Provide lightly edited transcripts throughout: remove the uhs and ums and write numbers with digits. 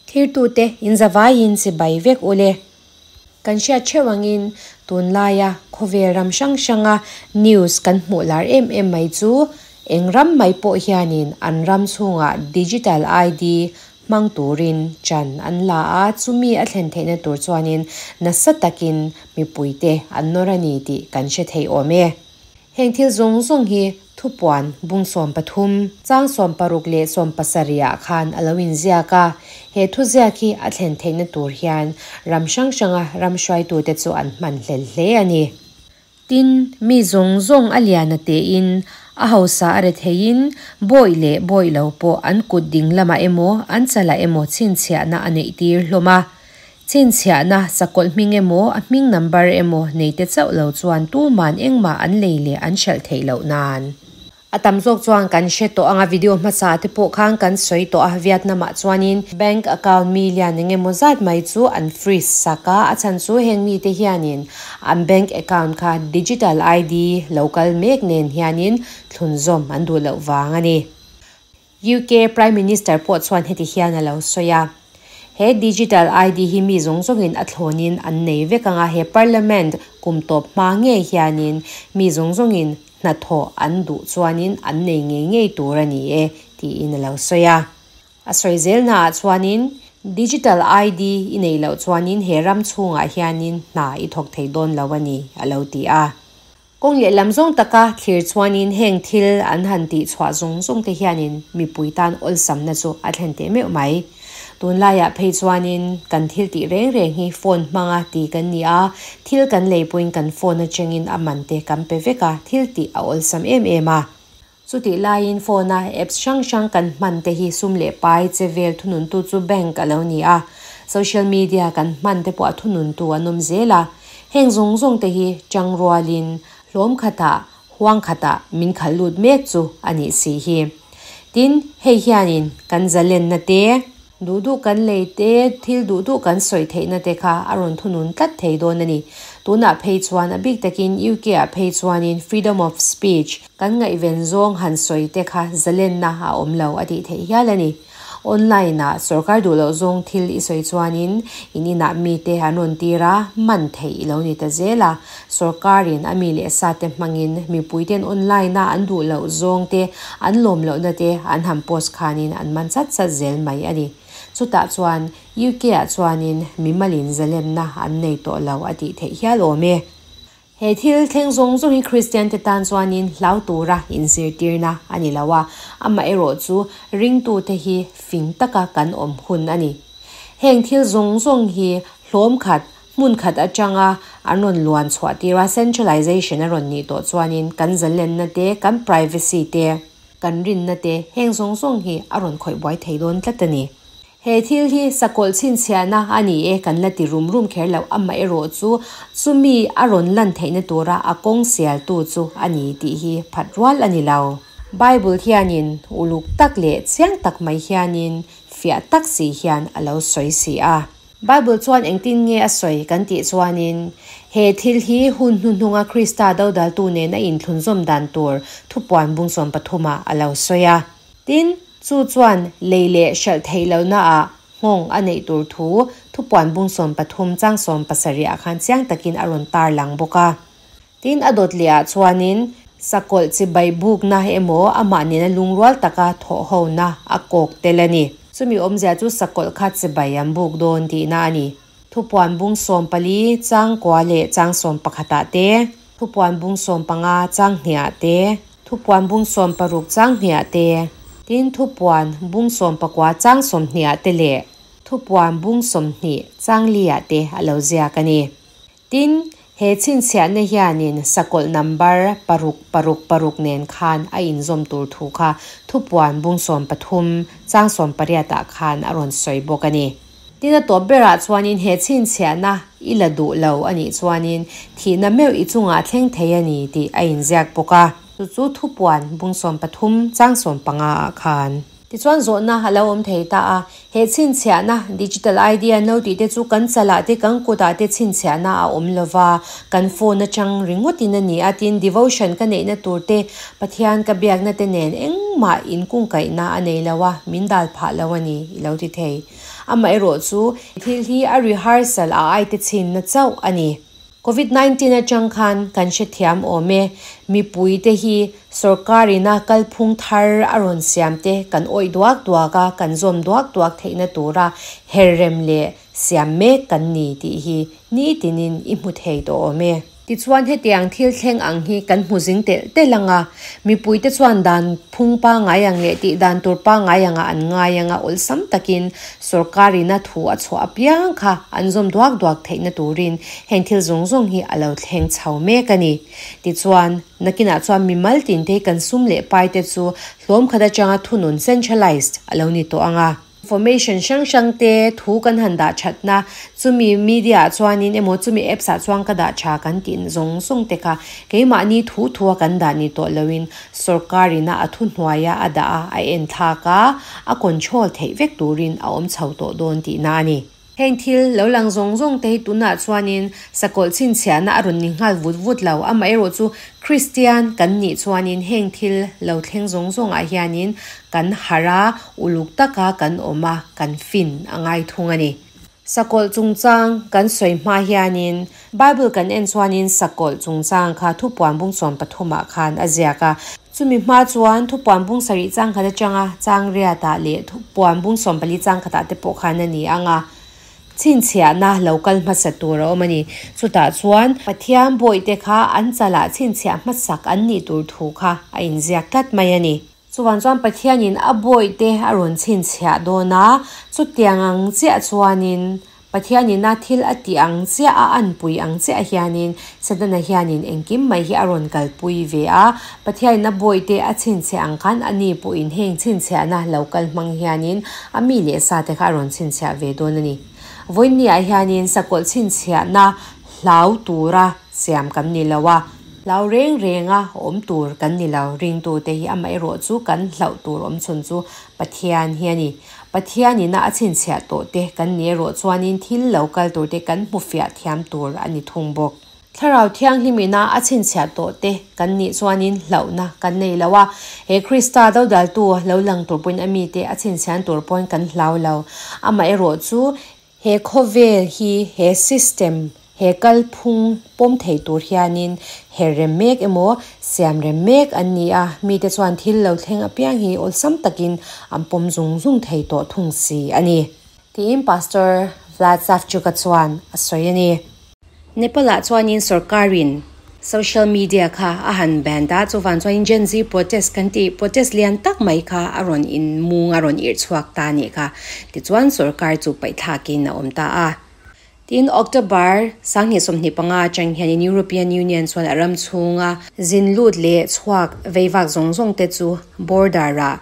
Thirtute inzavaiin chibai vek ule. Kan hriat theuh angin tunlaia khawvel ram hrang hranga news kan hmuh lar em em mai chu eng ram mai pawh hianin an ram chhungah digital ID hmang turin chan an la a, chumi a thlen theihna tur chuanin nasa takin mipuite an nawr a ni tih kan hre thei awm e. Heng thil zawng zawng hi thupuan bung 13, chang 60 leh 70 ah khan a lo inziak a. He thuziak hi a thlen theihna tur hian ram hrang hranga ram hruaitute chu an hman hlel hle a ni. Tin, mi zawng zawng a lian a tein, a hausa a retheiin, bawih leh bawih lo pawh an kut ding lamah emaw, an chalah emaw chhinchhiahna a neihtir hlawm a. Chhinchhiahna, sakawlh hming emaw, a hming number emaw nei te chauh lo chuan tuman engmah an lei leh an hralh theih loh nan. A tam zawk chuan kan hre tawh ang a, video hmasa te pawh khan kan sawi tawh a, Vietnam ah chuanin bank account mi lian eng emaw zat mai chu an freeze sak a, a chhan chu heng mite hianin an bank account kha digital ID lo kal mek nen hianin thlunzawm an duh loh vang a ni. UK Prime Minister pawh chuan heti hian a lo sawi a, He digital ID hi mi zawng zawngin a thlawnin an nei vek ang a, he Parliament kum tawp hma ngei hianin mi zawng zawngin hnathawh an duh chuanin an nei ngei ngei tur a ni e, tiin a lo sawi a. A sawi zelnaah chuanin Digital ID i neih loh chuanin he ram chhungah hianin hna i thawk thei dawn lo a ni, a lo ti a. Kawng lehlam zawng taka thlir chuanin heng thil an han tih chhuah zawng zawng te hianin mipui tan awlsamna chu a thlen teh meuh mai. Tunlaiah phei chuanin kan thil tih reng reng hi phone hmanga ti kan ni a, thil kan lei pawhin kan phone atangin a man te kan pe vek a, thil tih a awlsam em em a. Chutih laiin phone a apps hrang hrang kan hman te hi sum leh pai che vel thununtu chu bank a lo ni a, social media kan hman te pawh a thununtu an awm zel a. Heng zawng zawng te hi tangrualin hlawm khatah, huang khatah min khalh lut mek chu a nih si hi. Tin, hei hianin kan zalenna te, Duh duh kan lei te, thil duh duh kan sawi theihna te kha a rawn thunun tlat thei dawn a ni. Tunah phei chuan a bik takin UK ah phei chuanin freedom of speech kan ngaihven zawng han sawi te kha zalenna a awm lo a tih theih hial a ni. Online ah sorkar duh loh zawng thil i sawi chuanin in inah mite an rawn tir a, man theih i lo ni ta zel a. Sorkarin a mi leh sa te hmangin mipuiten online a an duh loh zawng te, an lawm lohna te an han post khanin an man chat chat zel mai a ni. Chutah chuan UK ah chuanin mimalin zalemna an nei tawh lo a tih theih hial awm e. He thil thleng zawng zawng hi Kristian te tan chuanin hlau tura inzirtirna a ni lo a, amaherawhchu ringtute hi fing taka kan awm hun a ni. Heng thil zawng zawng hi hlawm khat, hmun khat atanga an rawn luan chhuah tir a, centralization a rawn nih tawh chuanin kan zalenna te, kan privacy te, kan rinna te, heng zawng zawng hi a rawn khawih buai thei dawn tlat a ni. He thil hi sakawlh chhinchhiahna a ni e kan la ti rum rum kher loh, amaherawhchu chumi a rawn lan theihna tura a kawng sialtu chu a ni tih hi phat rual a ni lo. Bible hianin uluk tak leh chiang tak mai hianin fiah tak si hian a lo sawi si a. Bible chuan engtin nge a sawi kan tih chuanin, he thil hi hun hnuhnunga Krista dodaltu nen a inthlunzawm dan tur thupuan bung 13 ah a lo sawi a. Tin, chu chuan lei leh hralh theih lohnaah nghawng a neih tur thu thupuan bung 13 chang 70 ah khan chiang takin a rawn tarlang bawk a. Tin, a dawt leh ah chuanin sakawlh chibai bukna emaw amah nena lungrual taka thawhhona a kawk tel a ni. Chumi awmzia chu sakawlh kha chibai an buk dawn tihna a ni. Thupuan bung 14 chang kua leh chang 11 ah te, Thupuan bung 15 chang hnih ah te, Thupuan bung 60 chang hnih ah te, tin Thupuan bung 19 chang 20 ah te leh Thupuan bung 20 chang li ah te a lo ziak a ni. Tin, he chhinchhiahna hianin sakawlh number paruk paruk paruk nen khan a inzawm tur thu kha thupuan bung 13 chang 18 ah khan a rawn sawi bawk a ni. Tin, a tawp berah chuanin he chhinchhiahna i la duh lo a nih chuanin thihna meuh i chungah thleng thei a ni tih a inziak bawk a. Chu chu thupuan bung 13 chang 15 ah khan. Tichuan zawhna a lo awm thei ta a, he chhinchhiahna, digital ID an lo tih te chu kan chalah te kan kutah te chhinchhiahna a awm lova, kan phone atang ringawtin a ni a, tin devotion ka neihna tur te, Pathian ka biakna te nen engmah inkungkaihna a nei lo a, min dal phah lo a ni i lo ti thei. Amaherawhchu, thil hi a rehearsal a aite chhinna chauh a ni. Covid 19 atang khan kan hrethiam awm e, mipui te hi sorkar ina kalphung thar a rawn siam te kan awih duak duak a, kan zawm duak duak theihna tura her rem leh siam mek kan ni tih hi nitinin i hmu thei tawh awm e. Tichuan hetiang thil thleng ang hi kan hmu zing telh telh ang a, mipuite chuan dan phung pangngai ang leh tih dan tur pangngai angah an ngai ang a, awlsam takin sorkar ina thu a chhuah apiang kha an zawm duak duak theihna turin heng thil zawng zawng hi a lo thleng chho mek a ni. Tichuan, nakinah chuan mimal tinte hi kan sum leh paite chu hlawm khat atanga thunun, centralized, a lo ni tawh ang a. Information hrang hrang te thu kan han dah thatna, chumi media ah chuanin emaw chumi apps ah chuan ka dah tha kan tih zawng zawng te kha keimahni thu thu a kan dah ni tawh loin sorkar ina a thuhnuaia a dah a, a en thlak a, a control theih vek turin a awm chho tawh dawn tihna a ni. Heng thil lo lang zawng zawng te hi tunah chuanin sakawlh chhinchhiahna a rawn ni nghal vut vut lo. Amaherawhchu Kristian kan nih chuanin heng thil lo thleng zawng zawngah hianin kan harh a, uluk taka kan awm a, kan fin a ngai thung a ni. Sakawlh chungchang kan sawi hma hianin Bible kan en chuanin sakawlh chungchang kha thupuan bung 13 ah khan a ziak a. Chumi hma chuan thupuan bung sarih chang khat atanga chang riatah leh thupuan bung 14 chang khatah te pawh khan a ni ang a, chhinchhiahna lo kal hmasa tur a awm a ni. Chutah chuan Pathian bawihte kha an chalah chhinchhiah hmasak an nih tur thu kha a inziak tlat mai a ni. Chuvang chuan Pathianin a bawihte a rawn chhinchhiah dawn a, chutiang ang chiah chuanin Pathianin a thil a tih ang chiah, a anpui ang chiah hianin Setana hianin engkim mai hi a rawn kalpui ve a. Pathianin a bawihte a chhinchhiah ang khan ani pawhin heng chhinchhiahna lo kal hmang hianin a mi leh sa te kha a rawn chhinchhiah ve dawn a ni. Vawiinniah hianin sakawlh chhinchhiahna hlau tura siam kan ni lo a, hlau reng renga awm tur kan ni lo. Ringtute hi amaherawh chu kan hlauh tur awm chhun chu Pathian hi a ni. Pathianin a chhinchhiah tawh te kan ni erawh chuanin thil lo kal tur te kan hmu fiah thiam tur a ni thung bawk. Thlarau Thianghlimina a chhinchhiah tawh te kan nih chuanin hlauhna kan nei lo a, he Krista dodaltu lo lang tur pawhin a mite a chhinchhian tur pawhin kan hlau lo. Amaherawh chu He khawvel hi he system, he kalphung pawm thei tur hianin her rem mek emaw siam rem mek an ni a, mite chuan thil lo thleng apiang hi awlsam takin an pawm zung zung thei tawh thung si a ni. Tiin Pastor Vlad Savchuk-a chuan a sawi a ni. Nepal-ah chuanin sorkarin social media kha a han banned a, chuvang chuanin Gen Z protest kan tih protest lian tak mai kha a rawn inmung a rawn irh chhuak ta a nih kha. Tichuan sorkar chu paihthlakin a awm ta a. Tin, October 2025 atang hianin European Union chuan a ram chhunga zin lut leh chhuak veivak zawng zawng te chu border-ah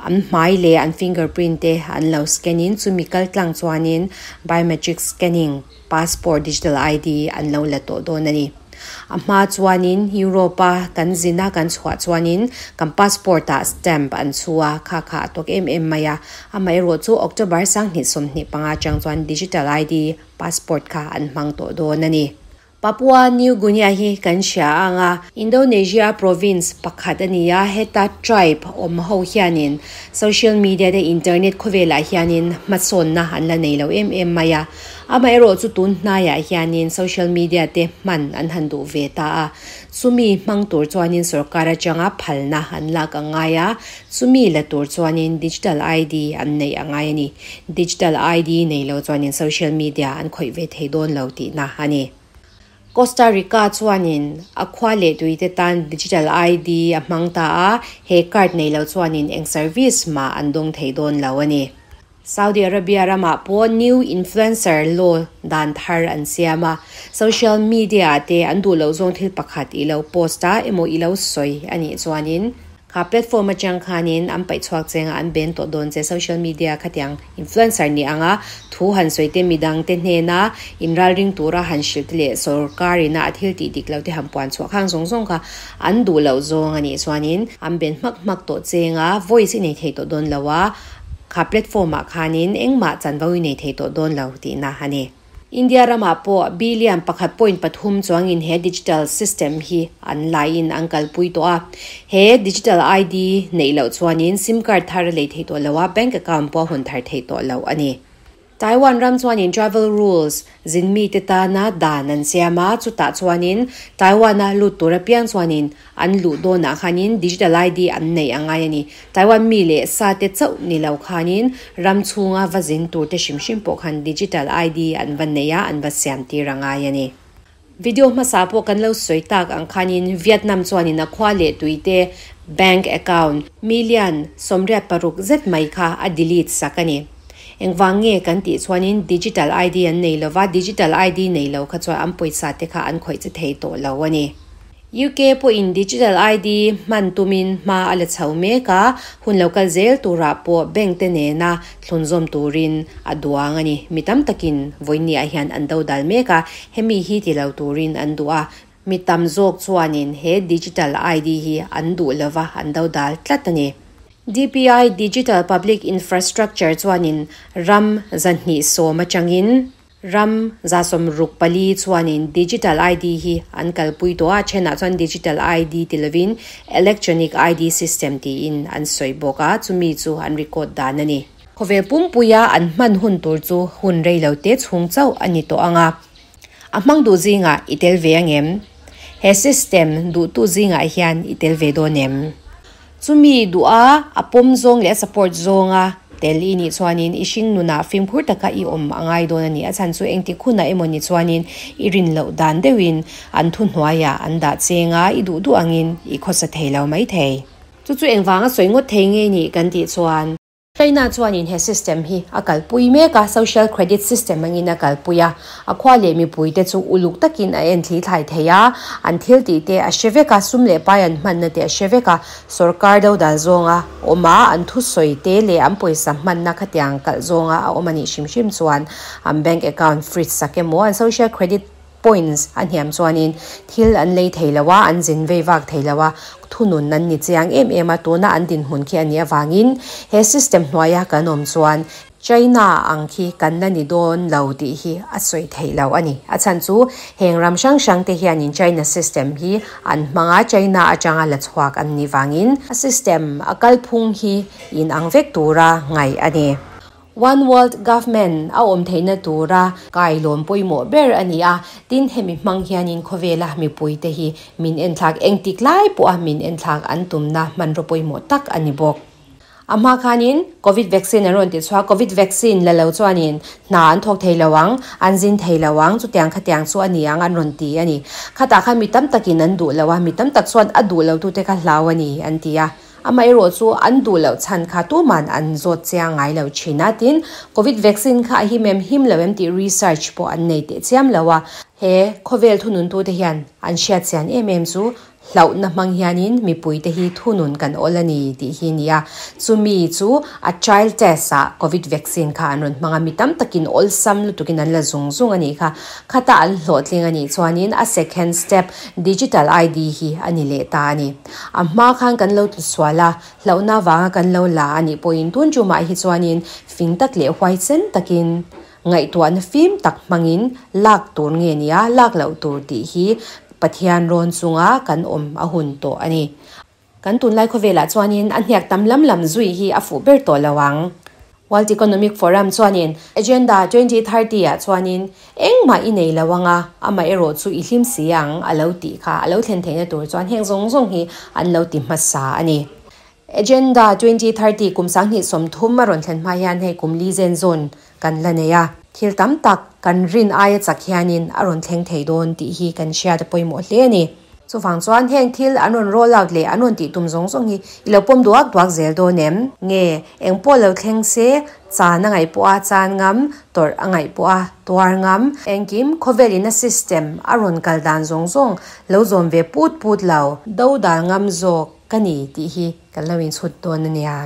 an hmai leh an fingerprint te an lo scan-in chumi kaltlang chuanin biometric scanning Passport, Digital ID, an lo la tawh dawn a ni. A hma chuanin Europe-a kan zina kan chhuah chuanin kan passport-ah stamp an chhu a, kha kha a tawk em em mai a. Amaherawh chu October 2025 atang chuan Digital ID, Passport, kha an hmang tawh dawn a ni. Papua New Guinea hi kan hria ang a, Indonesia province pakhat a ni a, heta tribe awm ho hianin social media te internet khawvelah hianin hmasawnna an la nei lo em em mai a. Amaherawh chu tun hnaiah hianin social media te hman an han duh ve ta a, chumi hmang tur chuanin sorkar atanga phalna an lak a ngai a, chumi la tur chuanin digital ID an neih a ngai a ni. Digital ID nei lo chuanin social media an khawih ve thei dawn lo tihna a ni. Costa Rica chuanin a khua leh tuite tan digital ID a hmang ta a, he card nei lo chuanin eng service mah an dawng thei dawn lo a ni. Saudi Arabia ramah pawh new influencer law dan thar an siam a, social media ah te an duh loh zawng thil pakhat i lo post a emaw i lo sawi a nih chuanin. Kha platform atang khanin an paih chhuak cheng a, an ben tawh dawn che. Social media khatiang influencer ni anga thu han sawi te midang te hnena inralring tura han hrilh te leh sorkar ina a thil tih dik lo te han puan chhuah khang zawng zawng kha an duh loh zawng a nih chuanin an ben hmak hmak tawh cheng a, voice i nei thei tawh dawn lo a, kha platform ah khanin engmah chanvo i nei thei tawh dawn lo tihna a ni. India ramah pawh billion pakhat point pathum chuangin he digital system hi an laiin an kalpui tawh a. He digital ID neih loh chuanin sim card thar a lei thei tawh lo a, bank account pawh a hawn thar thei tawh lo a ni. Taiwan ram chuanin travel rules zin mite tana dan an siam a, chutah chuanin Taiwan-a lut tur apiang chuanin An luh dawnah khanin Digital ID an neih a ngai a ni. Taiwan mi leh sa te chauh ni lo khanin ram chhunga va zin tur te hrim hrim pawh khan Digital ID an va nei a, an va siam tir a ngai a ni. Video hmasa pawh kan lo sawi tak ang khanin Vietnam chuanin a khua leh tui te bank account million 86 zet mai kha a delete sak a ni. Engvang nge kan tih chuanin Digital ID an nei lova, Digital ID nei lo kha chuan an pawisa te kha an khawih che thei tawh lo a ni. UK pawhin Digital ID hman tumin hma a la chho mek a, hun lo kal zel turah pawh bank te nena thlunzawm turin a duang a ni. Mi tam takin vawinia hian an do dal mek a, hemi hi ti lo turin an duh a, mi tam zawk chuanin he Digital ID hi an duh lova an do dal tlat a ni. DPI, Digital Public Infrastructure, chuanin ram 210 atangin Ram 64 chuanin Digital ID hi an kalpui tawh a, thenah chuan Digital ID ti lovin Electronic ID System tiin an sawi bawk a, chumi chu an record dan a ni. Khawvel pumpuia an hman hun tur chu hun rei lo te chhung chauh a ni tawh ang a, a hmang duh zingah i tel ve angem? He system duhtu zingah hian i tel ve dawn em? Chumi duha a pawm zawng leh a support zawnga tel i nih chuanin i hring nunah fimkhur taka i awm a ngai dawn a ni. A chhan chu engtik hunah emaw ni chuanin i rin loh dan deuhin an thuhnuaiah an dah cheng a, i duh duh angin i khawsa thei lo mai thei. Chu chu engvanga sawi ngawt thei nge nih kan tih chuan. China chuanin he system hi a kalpui mek a, social credit system angin a kalpui a, a khua leh mipuite chu uluk takin a en thli thlai thei a, an thil tih te a hre vek a, sum leh pai an hmanna te a hre vek a, sorkar dodal zawnga awm a, an thusawi te leh an pawisa hmanna khatiang kalh zawnga a awm a nih hrim hrim chuan an bank account freeze sak emaw an social credit Points a hniam chuanin thil an lei thei lo a, an zin vei vak thei lo a, thunun an ni chiang em em a, tuna an dinhmun khi a nih avangin he system hnuaia kan awm chuan China ang khi kan la ni dawn lo tih hi a sawi theih lo a ni. A chhan chu heng ram hrang hrang te hianin China system hi an hmang a, China atanga la chhuak an nih vangin a system a kalphung hi inang vek tura ngaih a ni. One World Government a awm theihna tura kailawm pawimawh ber a ni a, tin hemi hmang hianin khawvela mipuite hi min enthlak engtik lai pawha min enthlak an tumna hmanraw pawimawh tak a ni bawk. A hma khanin Covid vaccine an rawn ti chhuak, Covid vaccine la lo chuanin hna an thawk thei lo ang, an zin thei lo ang, chutiang khatiang chu a ni ang an rawn ti a ni. Khatah khan mi tam takin an duh lo a, mi tam tak chuan a duh lotute kha hlau a ni an ti a. Amaherawh chu an duh loh chhan kha tuman an zawt chiang ngai lo thin a, tin Covid vaccine kha a him em him lo em tih research pawh an nei teh chiam lo a. He khawvel thununtute hian an hriat chian em em chu hlauhna hmang hianin mipuite hi thunun kan awl a ni tih hi a ni a. Chumi chu a trial test ah Covid vaccine kha an rawn hmang a, mi tam takin awlsam lutukin an la zung zung a nih kha. Khata an hlawhtling a nih chuanin a second step digital ID hi a ni leh ta a ni. A hma khan kan lo tlu sual a, hlauhna vanga kan lo la a nih pawhin tun tumah hi chuanin fing tak leh huaisen takin ngaihtuahna fim tak hmangin lak tur nge nia lak loh tur tih hi Pathian rawn chunga kan awm a hun tawh a ni. Kan tunlai khawvelah chuanin a hniak tam lam lam zui hi a fuh ber tawh lo ang. World Economic Forum chuanin Agenda 2030 ah chuanin engmah i nei lo anga, amah erawh chu i hlim si ang a lo tih kha a lo thlen theihna tur chuan heng zawng zawng hi an lo ti hmasa a ni. Agenda 2030 kum 2030 a rawn thlen hma hian hei kum li zen zawn kan la nei a, thil tam tak kan rin aia chak hianin a rawn thleng thei dawn tih hi kan hriat a pawimawh hle a ni. Chuvang chuan heng thil an rawn roll out leh an rawn tih tum zawng zawng hi i lo pawm duak duak zel dawn em? Nge, eng pawh lo thleng se, chan a ngaih pawh a chan ngam, tawrh a ngaih pawh a tuar ngam. Engkim, khawvel ina system a rawn kal dan zawng zawng lo zawm ve put put lo, do dal ngam zawk. ka ni tih hi kan lo inchhut dawn a nia.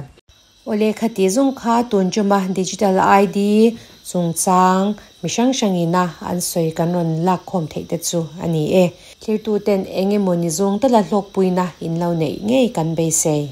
Awle khati zawng kha tun tuma Digital ID chungchang mi hrang hrangina an sawi kan rawn lak khawm theih te chu a ni e. Thlirtu ten eng emaw ni zawng tala hlawkpuina in lo neih ngei kan beisei.